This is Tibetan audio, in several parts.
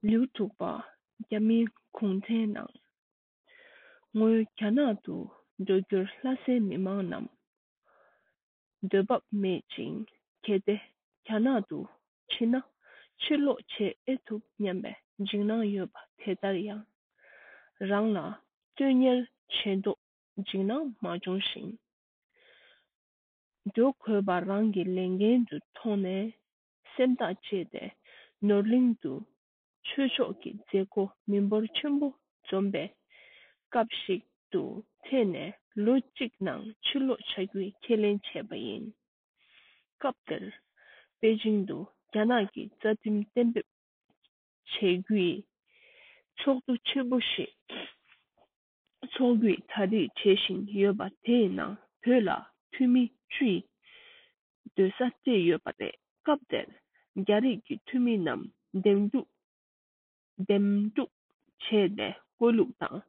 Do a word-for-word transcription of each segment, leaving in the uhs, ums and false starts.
ལེའུ་དྲུག་པ། རྒྱ་མིའི་གུང་ཁྲན་ནང་། སྔོན་རྒྱ་ནག་ཏུ་འགྲོ་རྒྱུར་ལྷ་སའི་མི་མང་རྣམས་འདོད་བབ་མེད་ཅིང་། གལ་ཏེ་རྒྱ་ནག་ཏུ་ཕྱིན་ན་ཕྱིར་ལོག་བྱེད་ཨེ་ཐུབ་སྙམ་པའི་འཇིགས་སྣང་ཡོད་པ་དེ་ལྟར་ཡང་། རང་ལ་བཙོན་ཉར་བྱེད་མདོག་འཇིགས་སྣང་མ་བྱུང་ཞིང་། འགྲོ་དགོས་པ་རང་གི་ལས་འགན་དུ་མཐོང་ནས། སེམས་ཐག་བཅད་དེ་ནོར་གླིང་དུ་ཆོས་ཕྱོགས་ཀྱི་མཛད་སྒོ་མི་འབོར་ཆེན་པོ་འཛོམས་པའི་སྐབས་ཤིག་ཏུ་ཐད་ནས་ལོ་གཅིག་ནང་ཕྱིར་ལོག་བྱ་རྒྱུའི་ཁས་ལེན་བྱས་པ་ཡིན། སྐབས་དེར་པེ་ཅིང་དུ་རྒྱ་ནག་གི་རྩ་ཁྲིམས་གཏན་འབེབས་བྱེད་རྒྱུའི་ཚོགས་འདུ་ཆེན་པོ་ཞིག་ཚོགས་རྒྱུའི་གྲ་སྒྲིག་བྱེད་བཞིན་ཡོད་པ་དེའི་ནང་བོད་ལ་འཐུས་མི་བཅུ་ཡི་སྡོད་ས་སྤྲད་ཡོད་པ་རེད། སྐབས་དེར་རྒྱ་རིགས་ཀྱི་འཐུས་མི་རྣམས་འདེམས་སྒྲུག་འདེམས་སྒྲུག་བྱས་ནས་བཀོད་ལུགས་དང་།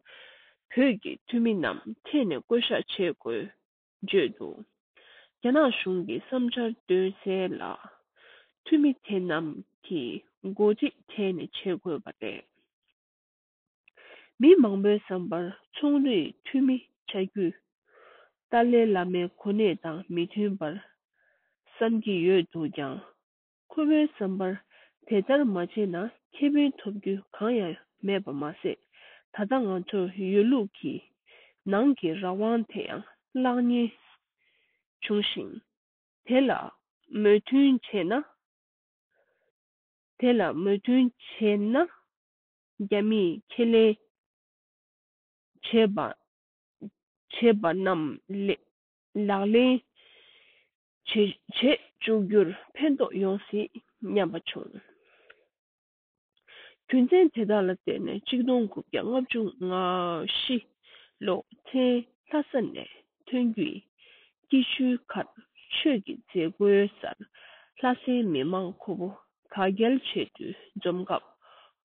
བོད་ཀྱི་འཐུས་མི་རྣམས་ཐད་ནས་བསྐོ་བཞག་བྱེད་དགོས་བརྗོད་འདུག་རྒྱ་ནག་གཞུང་གི་བསམ་འཆར་འདོན་གསལ་ལ། འཐུས་མི་དེ་རྣམས་ཀྱིས་འགོ་ཁྲིད་ཐད་ནས་བྱེད་དགོས་པ་རེད། མི་མང་པོའི་བསམ་པར་ཚོང་རིགས་འཐུས་མི་བྱ་རྒྱུ་ཏཱ་ལའི་བླ་མའི་གོ་གནས་དང་མི་མཐུན་པར་བསམ་གྱི་ཡོད་འདུག་ཀྱང་། ཁོ་བོའི་བསམ་པར་དེ་ལྟར་མ་བྱས་ན་ཁེ་ཕན་ཐོབ་རྒྱུ་གང་ཡང་མེད་པ་མ་ཟད། ད་ལྟ་ང་ཚོར་ཡོད་ལུགས་ཀྱི་ནང་གི་རང་དབང་དེ་ཡང་བརླག་ཉེན་བྱུང་ཞིང་། དེ་ལ་མོས་མཐུན་བྱས་ན། དེ་ལ་མོས་མཐུན་བྱས་ན། རྒྱ་མིས་ཁས་ལེན་བྱས་པ། བྱས་པ་རྣམས་ལེ་ལག་ལེན་བྱེད་བྱེད་བཅུག་རྒྱུར་ཕན་ཐོགས་ཡོང་སྲིད་སྙམ་པ་བྱུང་། རྒྱུ་མཚན་དེ་དག་ལ་བརྟེན་ནས་གཅིག་སྟོང་དགུ་བརྒྱ་ལྔ་བཅུ་ང་བཞི་ལོར་མཚན་ལྷ་ས་ནས་ཐོན་རྒྱུའི་སྐྱིད་ཆུའི་ཁར་ཆོས་ཀྱི་མཛད་སྒོའི་སར་ལྷ་སའི་མི་མང་ཁོ་བོ་ག་གལ་ཆེ་དུས་འཛོམས་སྐབས།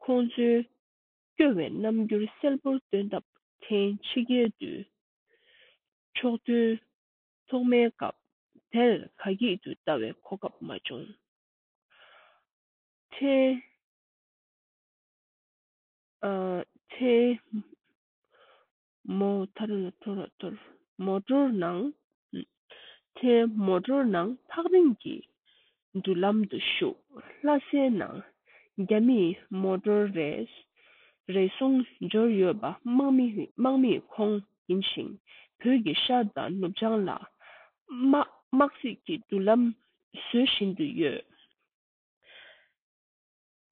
ཁོང་ཚོའི་སྐྱོ་བའི་རྣམ་འགྱུར་གསལ་པོར་སྟོན་ཐབས་མཚན་ཕྱི་རྒྱལ་དུ་ཕྱོགས་ཐོན་ཐོག་མའི་སྐབས་དེར་ག་གིས་དུ་ལྟ་བའི་གོ་སྐབས་མ་བྱུང་། མཚན། ཨ། མཚན། མོ་ཐ་རུ་ལ་ཐོ་ར་ཐོར། མོ་ཊོར་ནང་། མཚན། མོ་ཊོར་ནང་ཐག་རིང་གི་མདུན་ལམ་དུ་ཞུགས། ལྷ་སའི་ནང་རྒྱ་མིས་མོ་ཊོར་རེ་རེ་ཟུང་འབྱོར་ཡོད་པ་དམག་མི་དམག་མིས་ཁོང་ཡིན་ཞིང་། བོད་ཀྱི་ཤར་དང་ནུབ་བྱང་ལ་དམག་དམག་སྲིད་ཀྱི་མདུན་ལམ་བཟོ་བཞིན་དུ་ཡོད།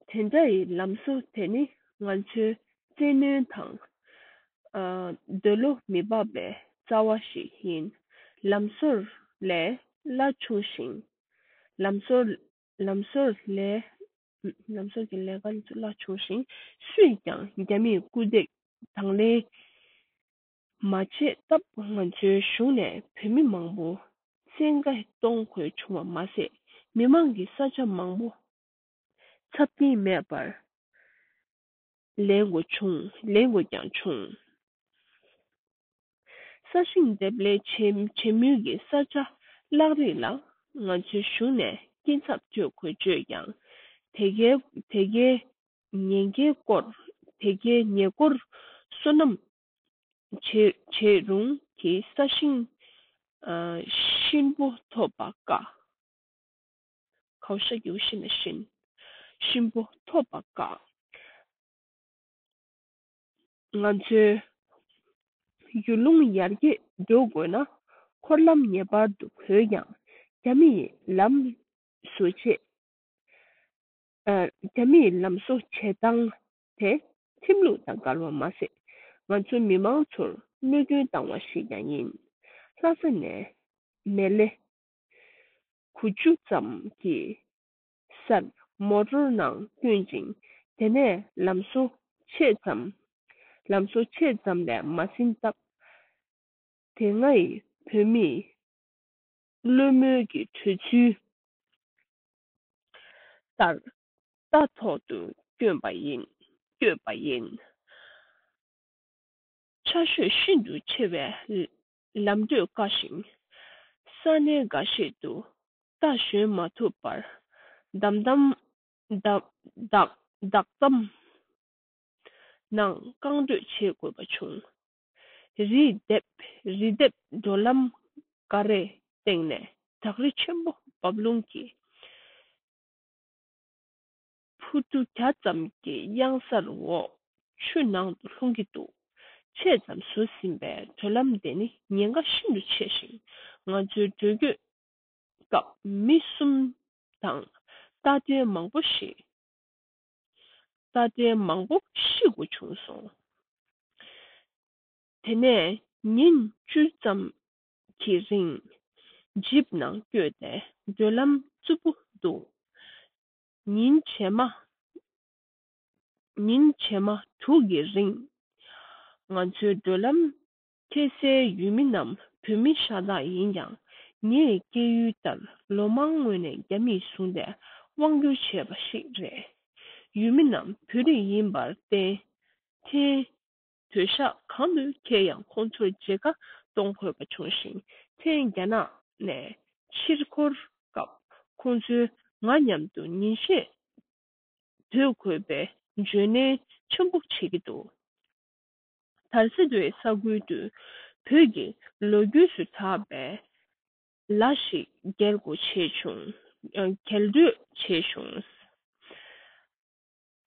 དེ་འདྲ་ཡི་ལམ་བཟོ་དེ་ནི་ང་ཚོའི་བཙན་གནོན་དང་། ཨ། འདོད་བློ་མི་འབབ་པའི་རྩ་བ་ཞིག་ཡིན། ལམ་བཟོར་ལས་སླ་ཆུང་ཞིང་། ལམ་བཟོར་ལམ་བཟོར་ལས། ལམ་བཟོ་གི་ལས་ཀ་སླ་ཆུང་ཞིང་། སུས་ཀྱང་རྒྱ་མིའི་སྐུ་འདེགས་དང་ལེན་མ་བྱས་སྟབས། ང་ཚོའི་གཞུང་ནས་བོད་མི་མང་པོ་བཙན་བཀའ་གཏོང་དགོས་བྱུང་བ་མ་ཟད། མི་མང་གི་ས་ཆ་མང་པོ་ཚབ་ཀྱིན་མེད་པར་ལེན་དགོས་བྱུང་། ལེན་དགོས་ཀྱང་བྱུང་། ས་ཞིང་འདེབས་ལས་བྱེད་བྱེད་མུས་ཀྱི་ས་ཆ་གླག་རིགས་ལ་ང་ཚོའི་གཞུང་ནས་སྐྱིན་ཚབ་གཅོད་དགོས་བརྗོད་ཀྱང་། དེ་གའི་དེ་གའི་ཉེན་ཁའི་སྐོར། དེ་གའི་ཉེ་འཁོར་སོ་ནམ་བྱེད་བྱེད་རུང་གི་ས་ཞིང་ཨ་གཤིན་པོ་ཐོབ་པ་དཀའ། གའུ་ཤ་གྱིའུ་ཤི་ན་གཤིན། གཤིན་པོ་ཐོབ་པ་དཀའ། ང་ཚོའི་ཡུལ་ལུང་ཡར་རྒྱས་འགྲོ་དགོས་ན། འཁོར་ལམ་ངེས་པར་དུ་བགོས་ཀྱང་། རྒྱ་མིའི་ལམ་བཟོ་བྱེད། ཨ། རྒྱ་མིའི་ལམ་བཟོ་བྱེད་སྟངས་དེ་ཁྲིམས་ལུགས་དང་འགལ་བ་མ་ཟད། ང་ཚོ་མི་མང་ཚོར་གནོད་སྐྱོན་བཏང་བ་ཞིག་ཀྱང་ཡིན། ལྷ་ས་ནས་མེ་ལེ་དགུ་བཅུ་ཙམ་གྱི་སར་མོ་ཊོར་ནང་བསྐྱོན་ཅིང་། དེ་ནས་ལམ་བཟོ་ཆེད་ཙམ། ལམ་བཟོ་ཆེད་ཙམ་ལས་མ་ཟིན་སྟབས། དེ་སྔའི་བོད་མིའི་བློན་མོལ་གྱི་གྲོས་ཚུལ་ལྟར་རྟ་ཐོག་ཏུ་བསྐྱོན་པ་ཡིན། བསྐྱོད་པ་ཡིན། ཆ་ཤས་ཤིན་ཏུ་ཆེ་བས་ལམ་བགྲོད་དཀའ་ཞིང་། ས་གནས་འགའ་ཤས་དུ་རྟ་ཞོན་མ་ཐུབ་པར་བདག་དམ། བདག་བདག་བདག་དམ་ ནང་རྐང་བགྲོད་བྱེད་དགོས་པ་བྱུང་། རི་ལྡེབས་རི་ལྡེབས་འགྲོ་ལམ་འགའ་རེའི་སྟེང་ནས་བྲག་རི་ཆེན་པོ་བབས་རླུང་གིས་ཕུ་ཏུ་བརྒྱ་ཙམ་གྱི་གཡང་གཟར་འོག་ཆུ་ནང་དུ་ལྷུང་གི་འདུག་ཆེ་ཙམ་བཟོ་ཟིན་པའི་བགྲོད་ལམ་དེ་ནི་ཉེན་ཁ་ཤིན་ཏུ་ཆེ་ཞིང་། ང་ཚོའི་བགྲོད་སྐྱོད་སྐབས་མི་གསུམ་དང་རྟ་དྲེལ་མང་པོ་ཞིག་རྟ་དྲེལ་མང་པོ་ཤི་དགོས་བྱུང་སོང་། དེ་ནས་ཉིན་བཅུ་ཙམ་གྱི་རིང་ཇིབ་ནང་བསྐྱོད་དེ་བགྲོད་ལམ་རྩུབ་པོ་འདུག་ཉིན་རྗེས་མ། ཉིན་རྗེས་མ་དྲུག་གི་རིང་། ང་ཚོའི་བགྲོད་ལམ་འཁེལ་སའི་ཡུལ་མི་རྣམས་བོད་མི་ཤ་སྟག་ཡིན་ཀྱང་། ངའི་སྐྱེས་ཡུལ་ལྟར་ལོ་མང་སྔོན་ནས་རྒྱ་མིས་བཟུང་སྟེ་དབང་བསྒྱུར་བྱས་པ་ཞིག་རེད། ཡུལ་མི་རྣམས་བོད་རིགས་ཡིན་པར་བརྟེན། ཐེངས་སྡོད་ཤག་གང་དུ་འཁེལ་ཡང་ཁོང་ཚོར་མཇལ་ཁ་གཏོང་དགོས་པ་བྱུང་ཞིང་། ཐེངས་རྒྱ་ནག་ནས་ཕྱིར་འཁོར་སྐབས་ཁོང་ཚོས་ང་མཉམ་དུ་ཉིན་ཤས་སྡོད་དགོས་པའི་བརྗོད་གནས་ཆེན་པོ་བྱེད་ཀྱི་འདུག་དར་སྲིད་པའི་ས་ཁུལ་དུ་བོད་ཀྱི་ལོ་རྒྱུས་སུ་གྲགས་པའི་ལ་ཞིག་འགེལ་དགོས་བྱས་བྱུང་། འགེལ་འགྲོས་བྱས་བྱུང་།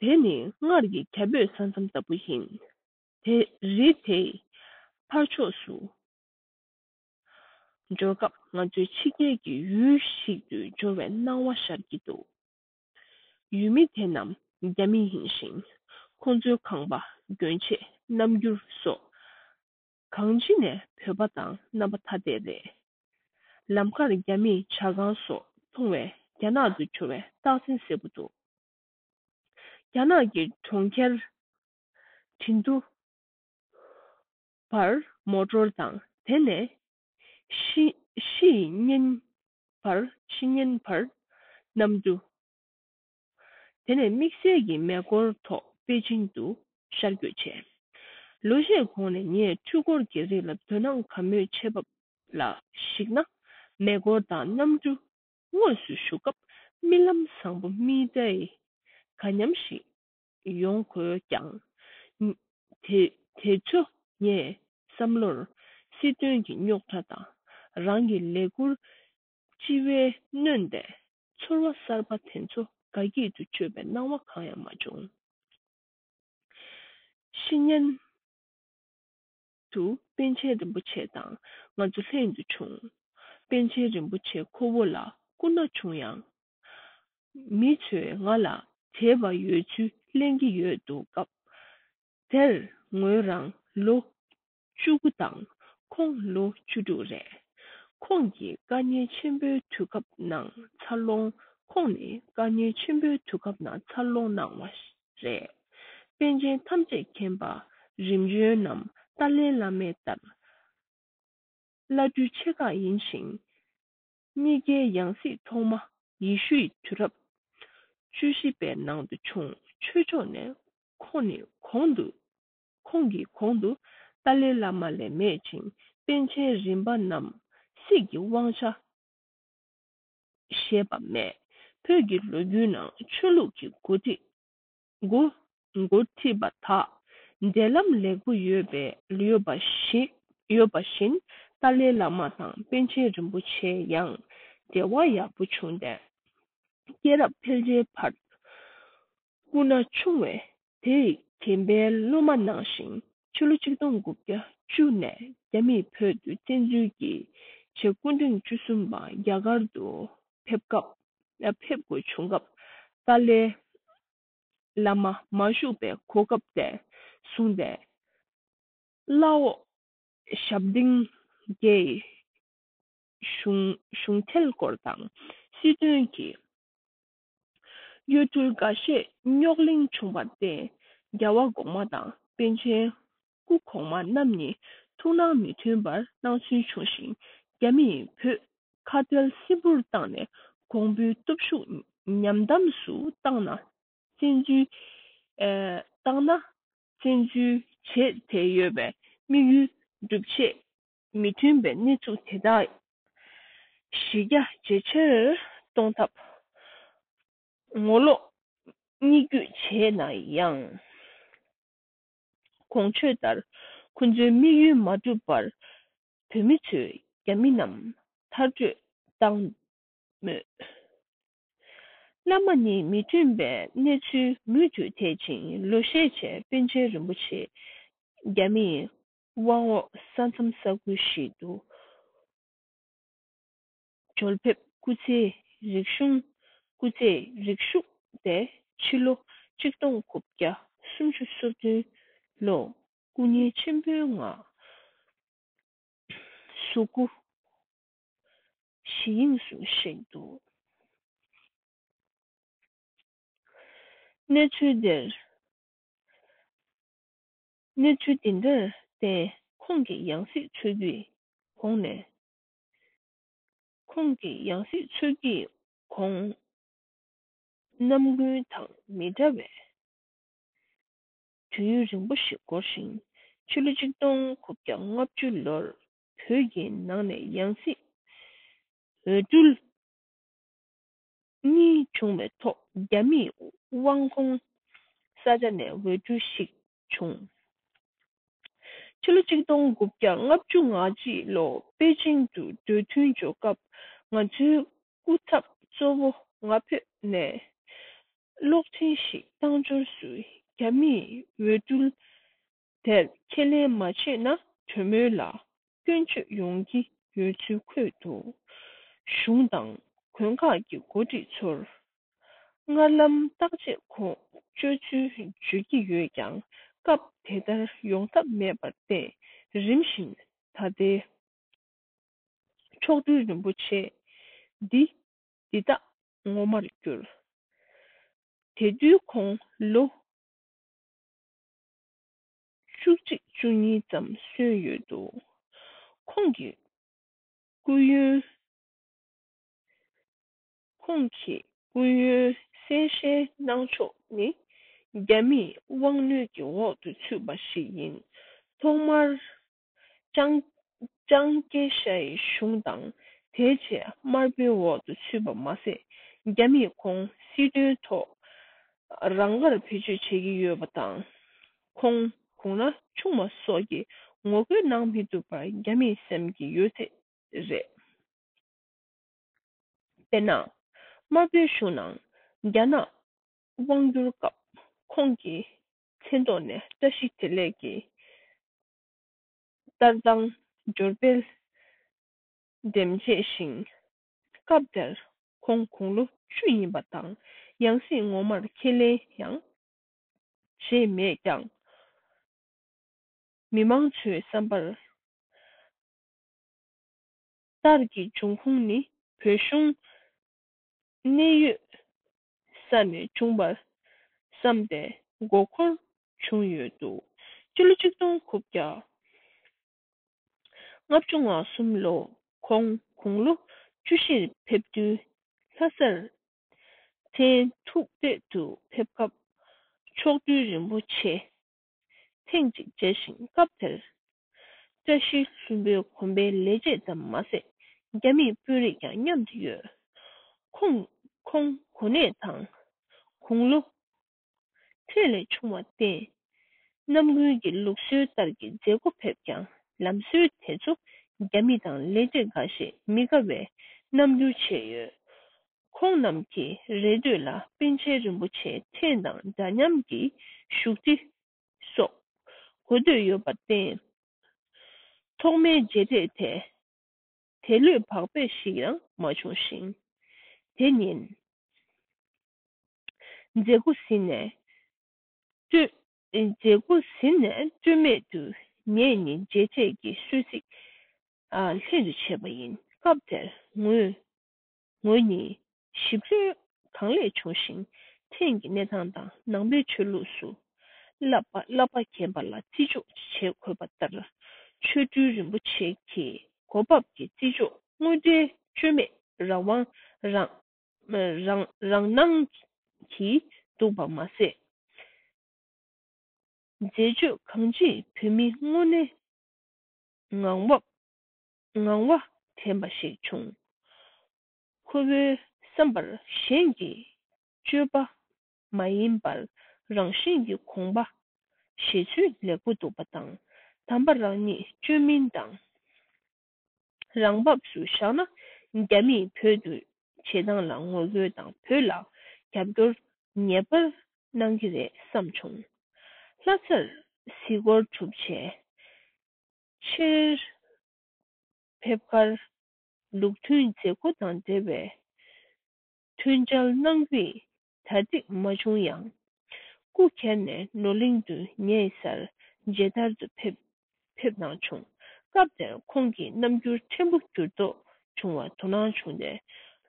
དེ་ནི་སྔར་གྱི་རྒྱ་བོད་ས་མཚམས་ལྟ་བུ་ཡིན། དེ་རི་དེའི་ཕར་ཕྱོགས་སུ་འབྱོར་སྐབས་ང་ཚོའི་ཕྱི་རྒྱལ་གྱི་ཡུལ་ཞིག་ཏུ་འབྱོར་བའི་སྣང་བ་ཤར་གྱི་འདུག་ཡུལ་མི་དེ་རྣམས་རྒྱ་མི་ཡིན་ཞིང་། ཁོང་ཚོའི་ཁང་པ། གྱོན་ཆས། རྣམ་འགྱུར་སོགས་གང་ཅི་ནས་བོད་པ་དང་རྣམ་པ་ཐ་དད་རེད། ལམ་ཁར་རྒྱ་མིའི་ཇ་ཁང་སོགས་མཐོང་བས་རྒྱ་ནག་ཏུ་འབྱོར་བའི་རྟགས་མཚན་གསལ་པོ་འདུག་རྒྱ་ནག་གི་གྲོང་ཁྱེར་ཁྲིན་ཏུ་བར་མོ་ཊོར་དང་། དེ་ནས་ཤི་ཤི་ཉན་བར་ཤི་ཉན་བར་གནམ་གྲུ། དེ་ནས་དམིགས་བསལ་གྱི་མེ་འཁོར་ཐོག་པེ་ཅིང་དུ་ཤར་བསྐྱོད་བྱས། ལོ་ཤས་གོང་ནས་ངས་འཕྲུལ་འཁོར་གྱི་རིགས་ལ་དོ་སྣང་གང་མོས་བྱས་པ་ལ་གཞིགས་ན། མེ་འཁོར་དང་གནམ་གྲུ་དངོས་སུ་ཞུགས་སྐབས་རྨི་ལམ་བཟང་པོ་རྨི་ལྟའི་དགའ་ཉམས་ཤིག་ཡོང་དགོས་ཀྱང་། དེ་དེ་ཚོ་ངའི་བསམ་བློར་སྲིད་དོན་གྱི་རྙོག་དྲ་དང་རང་གི་ལས་འཁུར་ལྕི་བས་གནོན་ཏེ་ཚོར་བ་གསར་པ་དེ་ཚོ་དགའ་སྐྱིད་དུ་སྤྱོད་པའི་སྣང་བ་གང་ཡང་མ་བྱུང་། ཤི་ཉན་དུ་པཎ་ཆེན་རིན་པོ་ཆེ་དང་ང་ཚོ་ལྷན་དུ་བྱུང་། པཎ་ཆེན་རིན་པོ་ཆེ་ཁོ་བོ་ལ་སྐུ་ན་ཆུང་ཡང་། མི་ཚོས་ང་ལ་དད་པ་ཡོད་ཚུལ་གླེང་གི་ཡོད་འདུག་སྐབས། དེར་ངོས་རང་ལོ་བཅུ་དགུ་དང་ཁོང་ལོ་བཅུ་དྲུག་རེད། ཁོང་གིས་དཀའ་ངལ་ཆེན་པོའི་དུས་སྐབས་ནང་འཚར་ལོངས། ཁོང་ནི་དཀའ་ངལ་ཆེན་པོའི་དུས་སྐབས་ནང་འཚར་ལོངས་གནང་བ་རེད། པཎ་ཆེན་ཐམས་ཅད་མཁྱེན་པ་རིམ་བྱོན་ནམ་ཏཱ་ལའི་བླ་མའི་ལྟར། བླ་སྤྲུལ་ཆེ་ཁག་ཡིན་ཞིང་། གཉིས་ཀའི་ཡང་སྲིད་ཐོག་མ་ཡེ་ཤུ་ཡི་དུས་རབས་བཅུ་བཞི་པའི་ནང་དུ་བྱུང་། ཆོས་ཕྱོགས་ནས་ཁོང་ནི་གོང་དུ། ཁོང་གི་གོང་དུ་ཏཱ་ལའི་བླ་མ་ལས་མེད་ཅིང་། པཎ་ཆེན་རིམ་པ་རྣམས་སྲིད་ཀྱི་དབང་ཆ་བཞེས་པ་མེད། བོད་ཀྱི་ལོ་རྒྱུས་ནང་ཆོས་ལུགས་ཀྱི་འགོ་ཁྲིད། འགོ་འགོ་ཁྲིད་པ་དག་འབྲེལ་ལམ་ལེགས་པོ་ཡོད་པའི་ཡོད་པ་ཞིག་ཡོད་པ་བཞིན། ཏཱ་ལའི་བླ་མ་དང་པཎ་ཆེན་རིན་པོ་ཆེ་ཡང་འབྲེལ་བ་ཡག་པོ་བྱུང་སྟེ། སྐྱེས་རབས་ཕལ་ཆེར་བར་སྐུ་ན་ཆུང་བས། དེ་ཡི་རྒན་པའི་སློབ་མ་གནང་ཞིང་། ཕྱི་ལོ་ཆིག་སྟོང་དགུ་བརྒྱ་བཅུ་ནས་རྒྱ་མིས་བོད་དུ་བཙན་འཛུལ་གྱིས་ཆེ་སྐུ་ཕྲེང་བཅུ་གསུམ་པ་རྒྱ་གར་དུ་ཕེབས་སྐབས། ཕེབས་དགོས་བྱུང་སྐབས། ཏཱ་ལའི་བླ་མ་མ་བཞུགས་པའི་གོ་སྐབས་དེ་བཟུང་སྟེ། བླ་འོག་ཞབས་བརྟན་རྒྱའི་གཞུང་གཞུང་འབྲེལ་སྐོར་དང་། སྲིད་དོན་གྱི་གཡོ་འཕྲུལ་འགའ་ཤས་རྙོག་གླེང་བྱུང་བར་བརྟེན། རྒྱལ་བ་གོང་མ་དང་པཎ་ཆེན་སྐུ་གོང་མ་རྣམ་གཉིས་ཐུགས་སྣང་མི་མཐུན་པར་སྣང་ཚུལ་བྱུང་ཞིང་། རྒྱ་མིས་བོད་ཁ་བྲལ་སིལ་བུར་བཏང་ནས་གོང་བུའི་སྟོབས་ཤུགས་ཉམས་དམས་སུ་བཏང་ན། བཙན་འཛུལ། ཨེ། བཏང་ན། བཙན་འཛུལ་བྱེད་བསྡད་ཡོད་པའི་དམིགས་ཡུལ་འགྲུབ་ཆེད་མི་མཐུན་པའི་གནས་ཚུལ་དེ་དག་གཞི་རྒྱ་ཇེ་ཆེར་གཏོང་ཐབས་ངོ་ལོག་སྙིང་བསྡུས་བྱས་ན་ཡང་། གོང་ཆོད་ལྟར་ཁོ་ཚོའི་དམིགས་ཡུལ་མ་འགྲུབ་པར་བོད་མི་ཚོས་རྒྱ་མི་རྣམས་མཐར་སྐྲོད་བཏང་མོད། བླ་མ་ནི་མི་མཐུན་པའི་གནས་ཚུལ་མུ་མཐུད་འཐེན་ཅིང་ལོ་ཤས་རྗེས་པཎ་ཆེན་རིན་པོ་ཆེ་རྒྱ་མིའི་དབང་འོག་ས་མཚམས་ས་ཁུལ་ཞིག་ཏུ་འབྱོར་ཕེབས། སྐུ་ཚེའི་རིག་གཞུང་སྐུ་ཚེའི་རིང་བཞུགས་ཏེ་ཕྱི་ལོ་གཅིག་སྟོང་དགུ་བརྒྱ་སུམ་ཅུ་སོ་བདུན་ལོ་སྐུ་ངལ་ཆེན་པོའི་ངང་གཟུགས་པོ་ཞི་དབྱིངས་སུ་གཤེགས་འདུག་གནས་ཚུལ་འདིར། གནས་ཚུལ་འདི་འདྲར་བརྟེན་ཁོང་གི་ཡང་སྲིད་འཚོལ་གྱི་གོང་ནས། ཁོང་གི་ཡང་སྲིད་འཚོལ་གྱི་གོང་། རྣམ་ཀུན་དང་མི་འདྲ་བའི་དུས་ཡུན་རིང་པོ་ཞིག་འགོར་ཞིང་། ཕྱི་ལོ་གཅིག་སྟོང་དགུ་བརྒྱ་ལྔ་བཅུ་ལོར་བོད་ཀྱི་ནང་ནས་ཡང་སྲིད་འོས་བསྡུ་གཉིས་བྱུང་བའི་ཐོག་རྒྱ་མིའི་དབང་ཁོངས་ས་ཆ་ནས་འོས་བསྡུ་ཞིག་བྱུང་། ཕྱི་ལོ་གཅིག་སྟོང་དགུ་བརྒྱ་ལྔ་བཅུ་ང་གཅིག་ལོ་པེ་ཅིང་དུ་འབྲེལ་མཐུད་འཇོག་སྐབས། ང་ཚོའི་སྐུ་ཚབ་གཙོ་བོ་ང་ཕོད་ནས་གློག་འཕྲིན་ཞིག་བཏང་འབྱོར་སུ་རྒྱ་མིས་འོས་བསྡུ་དེར་ཁས་ལེན་མ་བྱས་ན་གྲོས་མོལ་ལ་སྐྱོན་བརྗོད་ཡོང་གི་ཡོད་ཚུལ་འཁོད་འདུག་གཞུང་དང་དགོན་ཁག་གི་འགོ་ཁྲིད་ཚོར་སྔར་ལམ་བརྟག་དཔྱད་གོ་སྤྱོད་ཚུལ་བརྗོད་ཀྱི་ཡོད་ཀྱང་། སྐབས་དེ་ལྟར་ཡོང་ཐབས་མེད་པར་བརྟེན། རིམ་བཞིན་ད་ལྟའི་མཆོག་སྤྲུལ་རིན་པོ་ཆེ་འདི་འདི་དག་ངོ་མར་གྱུར། དེ་དུས་ཁོང་ལོ་བཅུ་གཅིག་བཅུ་གཉིས་ཙམ་སོན་ཡོད་འདུག་ཁོང་གི་སྐུ་ཡོན། ཁོང་གི་སྐུ་ཡོན་གསལ་བཤད་གནང་ཕྱོགས་ནི་རྒྱ་མིའི་དབང་ནུས་ཀྱི་འོག་ཏུ་ཚུད་པ་ཞིག་ཡིན། ཐོག་མར་ཅང་ཅང་ཀེ་ཤའི་གཞུང་དང་། དེའི་རྗེས་དམར་པོའི་འོག་ཏུ་ཚུད་པ་མ་ཟད། རྒྱ་མིས་ཁོང་སྲིད་དོན་ཐོག་རང་དགར་བེད་སྤྱོད་བྱེད་ཀྱི་ཡོད་པ་དང་། ཁོང་དགུང་ན་ཆུང་བ་སོགས་ཀྱིས་ངོ་རྒོལ་གནང་མི་ཐུབ་པར་རྒྱ་མིས་སེམས་ཀྱི་ཡོད་ཚད་རེད། དཔེར་ན། དམར་པོའི་གཞུང་ནང་རྒྱ་ནག་དབང་བསྒྱུར་སྐབས་ཁོང་གི་མཚན་ཐོག་ནས་བཀྲ་ཤིས་བདེ་ལེགས་ཀྱི་ལྟར་དང་འབྱོར་འཕེལ་འདེམས་བྱས་ཤིང་། སྐབས་དེར་ཁོང་དགུང་ལོ་བཅུ་ཡིན་པ་དང་། ཡང་སྲིད་ངོ་མར་ཁས་ལེན་ཡང་བྱས་མེད་ཀྱང་། མི་མང་ཚོའི་བསམ་པར། ལྟར་གྱི་འབྱུང་ཁུངས་ནི་བོད་གཞུང་གནད་ཡོད་ས་ནས་བྱུང་བར་བསམ་སྟེ་མགོ་འཁོར་བྱུང་ཡོད་འདུག་སྤྱི་ལོ་གཅིག་སྟོང་དགུ་བརྒྱ་ལྔ་བཅུ་ང་གསུམ་ལོ་ཁོང་དགུང་ལོ་བཅུ་བཞིར་ཕེབས་དུས། ལྷ་སར་མཚན་ཐུག་གཏད་དུ་ཕེབས་སྐབས་མཆོག་སྤྲུལ་རིན་པོ་ཆེ་ཐེངས་གཅིག་མཇལ་ཞིང་། སྐབས་དེར་བཀྲ་ཤིས་ལྷུན་པོའི་དགོན་པའི་ལས་བྱེད་ཙམ་མ་ཟད། རྒྱ་མིའི་དཔོན་རིགས་ཀྱང་མཉམ་དུ་ཡོད། ཁོང་ཁོང་གོ་གནས་དང་དགུང་ལོ་ཁྲོད་ལས་ཆུང་བར་བརྟེན། རྣམ་ཀུན་གྱི་ལུགས་སྲོལ་ལྟར་གྱི་མཛད་སྒོ་ཕེབས་ཀྱང་། ལམ་སྲོལ་དེ་ཚོ་རྒྱ་མི་དང་ལས་བྱེད་འགའ་ཤས་མི་དགའ་བའི་རྣམ་འགྱུར་བྱས་ཡོད། ཁོང་རྣམས་ཀྱི་རེ་འདོད་ལ་པཎ་ཆེན་རིན་པོ་ཆེ་ཐེངས་དང་འདྲ་མཉམ་གྱི་བཞུགས་ཁྲི་སོགས་དགོས་འདོད་ཡོད་པར་བརྟེན། ཐོག་མའི་མཇལ་འཕྲད་དེ་དལ་བློས་བག་ཕེབས་ཤིག་ཡང་མ་བྱུང་ཞིང་། དེ་ཉིན་མཛད་སྒོ་ཟིན་ནས་སྤྲོད། མཛད་སྒོ་ཟིན་ནས་སྤྲོད་མེད་དུ་ངེད་གཉིས་མཇལ་འཕྲད་ཀྱི་གསོལ་ཚིགས་ལྷན་དུ་བྱས་པ་ཡིན། སྐབས་དེར་ངོས་ངོས་ནི་ཞིབ་འཚོལ་གང་ལེགས་བྱུང་ཞིང་། ཐེངས་ཀྱི་གནས་སྟངས་དང་ནང་པའི་ཆོས་ལུགས་སུ་བསླབ་པ་བསླབ་པ་འགེམས་པ་ལ་བརྩི་འཇོག་བྱེད་དགོས་པ་ལྟར། མཆོག་སྤྲུལ་རིན་པོ་ཆེ་གི་གོ་བབ་ཀྱི་བརྩི་འཇོག་དངོས་འབྲེལ་བཅོས་མེད་རང་དབང་རང་རང་རང་སྣང་གིས་འདུག་པ་མ་ཟད། མཛད་སྤྱོད་གང་ཅིས་བོད་མི་དངོས་གནས་ངང་པ་ངང་པ་དྲན་པ་ཞིག་བྱུང་། ཁོ་བོའི་བསམ་པར་གཞན་གྱི་སྤྱོད་པ་མ་ཡིན་པར་རང་བཞིན་གྱི་དགོངས་པ་ བྱེད་ཚུལ་ལེགས་པོ་འདུག་པ་དང་། དམ་པ་རང་ཉིད་བཅོས་མིན་དང་། རང་བབས་སུ་བཞག་ན། རྒྱ་མིས་བོད་དུ་བྱེད་སྟངས་ལ་ངོ་རྒོལ་དང་། བོད་ལ་རྒྱབ་སྐྱོར་ངེས་པར་གནང་གི་རེད་བསམ་བྱུང་། ལྷ་སར་གཟིགས་སྐོར་གྲུབ་རྗེས། ཕྱིར་ཕེབས་ཁར་ལུགས་མཐུན་མཛད་སྒོ་དང་འབྲེལ་བའི་མཐུན་བྱར་གནང་རྒྱུའི་གྲ་སྒྲིག་མ་བྱུང་ཡང་། སྐུ་སྒེར་ནས་ནོར་གླིང་དུ་ཉེ་སར་མཇལ་དར་དུ་ཕེབས་ཕེབས་གནང་བྱུང་། སྐབས་དེར་ཁོང་གི་རྣམ་འགྱུར་ཕྲན་བུ་འགྱུར་ལྡོག་བྱུང་བ་དོ་སྣང་བྱུང་སྟེ།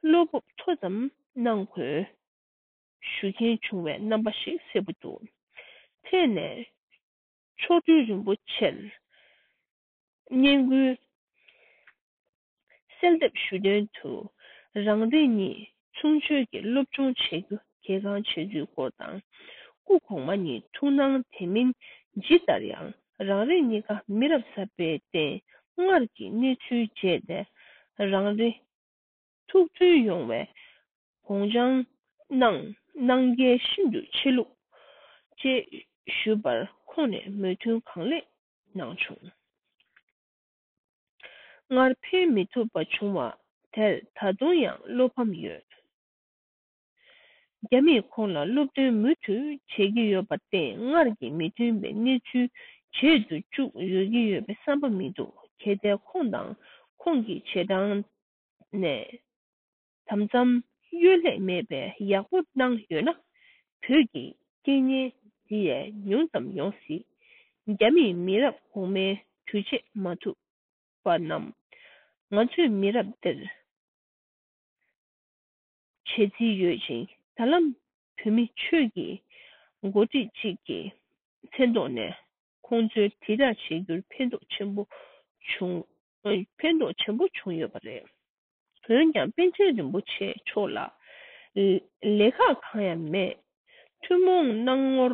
བློ་སྤོབས་མཐོ་ཙམ་གནང་དགོས་ཞུ་མཁན་བྱུང་བའི་རྣམ་པ་ཞིག་གསལ་པོ་འདུག་འཕྲལ་ནས་མཆོག་སྤྲུལ་རིན་པོ་ཆེར་བསྙེན་བཀུར་གསལ་འདེབས་ཞུ་དོན་དུ། རང་རེ་གཉིས་ཚུན་ཆད་ཀྱི་སློབ་སྦྱོང་བྱེད་རྒྱུ་གལ་འགངས་ཆེ་ཚུལ་སྐོར་དང་། སྐུ་གོང་མ་གཉིས་ཐུགས་སྣང་དེ་མིན་ཇི་ལྟར་ཡང་རང་རེ་གཉིས་ཀ་མི་རབས་གསར་པའི་སྟེང་སྔར་གྱི་གནས་ཚུལ་བརྗེད་དེ། རང་རེ་ཐུགས་མཐུན་ཡོང་བའི་དགོངས་འཆར་གནང་གནང་གལ་ཤིན་ཏུ་ཆེ་ལུགས་ཅེས་ཞུས་པར་ཁོང་ནས་མོས་མཐུན་གང་ལེགས་གནང་བྱུང་། སྔར་ཕེབས་མི་ཐུབ་པ་བྱུང་བ་དེར་ད་དུང་ཡང་བློ་ཕམ་ཡོད། རྒྱ་མིས་ཁོང་ལ་སློབ་སྟོན་མུ་མཐུད་བྱེད་ཀྱི་ཡོད་པར་བརྟེན། སྔར་གྱི་མི་མཐུན་པའི་གནས་ཚུལ་བརྗེད་དུ་བཅུག་འོས་ཀྱི་ཡོད་པའི་བསམ་པ་མི་འདུག་གལ་ཏེ་ཁོང་དང་ཁོང་གི་རྗེས་འབྲང་ནས་དམ་ཙམ་གཡོལ་ལས་མེད་པའི་ཡག་པོ་གནང་ཡོད་ན། བོད་ཀྱི་རྐྱེན་ངན་འདི་ཡང་ཉུང་ཙམ་ཡོང་སྲིད། རྒྱ་མིས་མི་རབས་གོང་མའི་དུས་ཆད་མ་ཐུབ་པ་རྣམས་ང་ཚོའི་མི་རབས་འདིར་བྱེད་རྩིས་ཡོད་ཅིང་། ད་ལམ་བོད་མི་ཆོས་ཀྱི་འགོ་ཁྲིད་ཅིག་གི་མཚན་ཐོག་ནས་ཁོང་ཚོའི་དྲིལ་བསྒྲགས་བྱེད་རྒྱུར་ཕན་ཐོགས་ཆེན་པོ་བྱུང་། ཕན་ཐོགས་ཆེན་པོ་བྱུང་ཡོད་པ་རེད། འོན་ཀྱང་པཎ་ཆེན་རིན་པོ་ཆེ་མཆོག་ལ་ལ་ལས་ཀ་གང་ཡང་མེད། ཐུན་མོང་སྣང་ངོར་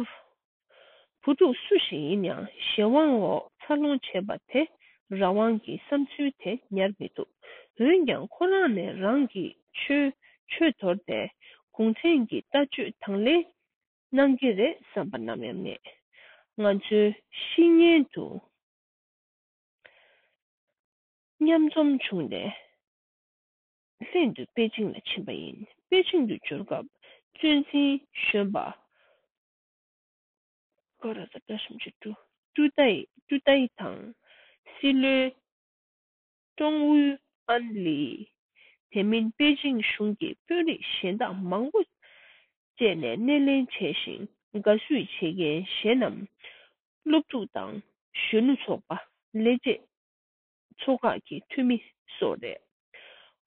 བུ་ཕྲུག་སུ་ཞིག་ཡིན་ཡང་གཞན་དབང་འོག་འཚར་ལོངས་བྱེད་པ་དེ་རང་དབང་གི་བསམ་ཚུལ་དེ་ཉར་མི་ཐུབ། འོན་ཀྱང་ཁོ་རང་ནས་རང་གི་ཆོས་ཆོས་དོར་ཏེ་གུང་ཁྲན་གྱི་ལྟ་སྤྱོད་དང་ལེན་གནང་གི་རེད་བསམ་པ་ནམ་ཡང་མེད། ང་ཚོའི་གཤིས་ངན་དུ་མཉམ་འཛོམས་བྱུང་སྟེ། ལྷན་དུ་པེ་ཅིང་ལ་ཕྱིན་པ་ཡིན། པེ་ཅིང་དུ་འབྱོར་སྐབས་གཙོ་འཛིན་གཞོན་པ་ཀ་ར་ས་བཀྲ་ཤིས་ཀྲུ་ཀྲུ་ཏའི་ཀྲུ་ཏའི་དང་སྲིད་བློན་ཀྲོང་ཝུའུ་ཨན་ལི། དེ་མིན་པེ་ཅིང་གཞུང་གི་དཔོན་རིགས་གཞན་དག་མང་པོ་བཅས་ནས་སྣེ་ལེན་བྱས་ཤིང་། དགའ་བསུ་བྱེད་མཁན་གཞན་རྣམས་སློབ་ཕྲུག་དང་གཞོན་ནུ་ཚོགས་པ། ལས་བྱེད་ཚོ་ཁག་གི་འཐུས་མི་སོགས་རེད།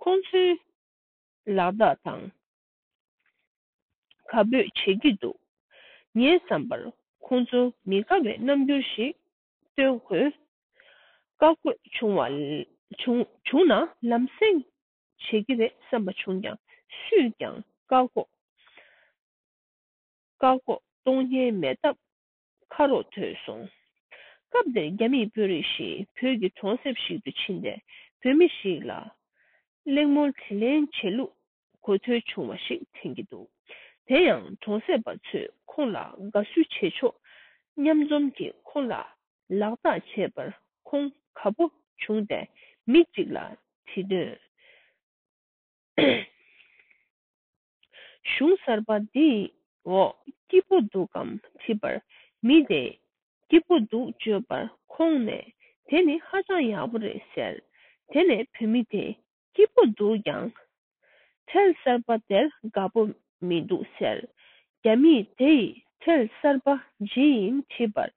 ཁོང་ཚོའི་ལག་རྟགས་དང་ཁ་སྤོས་བྱེད་ཀྱི་འདུག་ངའི་བསམ་པར་ཁོང་ཚོ་མི་དགའ་བའི་རྣམ་འགྱུར་ཞིག་སྟོན་དགོས། བཀའ་བཀོད་བྱུང་བ་ལ་བྱུང་བྱུང་ན་ལམ་སེང་བྱེད་ཀྱི་རེད་བསམ་པ་བྱུང་ཀྱང་། སུས་ཀྱང་བཀག་འགོག་བཀག་འགོག་གཏོང་མཁན་མེད་སྟབས་ཁ་རོག་ཐོས་སོང་། སྐབས་དེར་རྒྱ་མིའི་དཔོན་རིགས་ཤིག་བོད་ཀྱི་གྲོང་གསེབ་ཞིག་ཏུ་ཕྱིན་ཏེ། བོད་མི་ཞིག་ལ་གླེང་མོལ་དྲིས་ལན་བྱེད་ལུགས་གོ་ཐོས་བྱུང་བ་ཞིག་དྲན་གྱི་འདུག་དེ་ཡང་གྲོང་གསེབ་པ་ཚོས་ཁོང་ལ་དགའ་བསུ་བྱེད་ཕྱོགས་མཉམ་འཛོམས་ཀྱིས་ཁོང་ལ་ལག་རྟགས་བྱས་པར་ཁོང་དགའ་པོ་བྱུང་སྟེ། མི་གཅིག་ལ་དྲི་དོན། གཞུང་གསར་པ་འདིའི་འོག་སྐྱིད་པོ་འདུག་གམ་དྲིས་པར། མི་དེས་སྐྱིད་པོ་འདུག་བརྗོད་པར། ཁོང་ནས་དེ་ནི་ཧ་ཅང་ཡག་པོ་རེད་ཟེར། དེ་ནས་བོད་མི་དེས་སྐྱིད་པོ་འདུག་ཀྱང་། ཁྲལ་གསར་པ་དེར་དགའ་པོ་མི་འདུག་ཟེར། རྒྱ་མིས་དེ་ཡི་ཁྲལ་གསར་པ་ཇི་ཡིན་དྲིས་པར།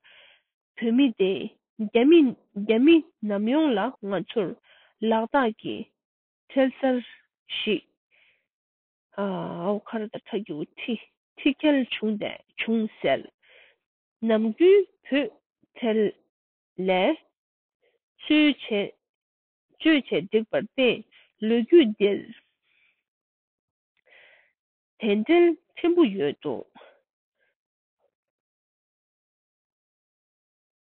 བོད་མི་དེས་རྒྱ་མི་རྒྱ་མི་ནམ་ཡོང་ལ་ང་ཚོར་ལག་རྟགས་ཀྱི་ཁྲལ་གསར་ཞིག་ཨའོ་ཁ་ར་ད་ཁྲ་རྒྱུག་ཁྲི་ཁྲི་ཁལ་བྱུང་སྟེ་བྱུང་ཟེར། ནམ་རྒྱུན་བོད་ཁྲལ་ལས་སྤྱོད་བྱེད་སྤྱོད་བྱེད་འགྲིག་པར་བརྟེན། ལོ་རྒྱུས་འདིར་དེ་འབྲེལ་ཕྲན་བུ་ཡོད་འདུག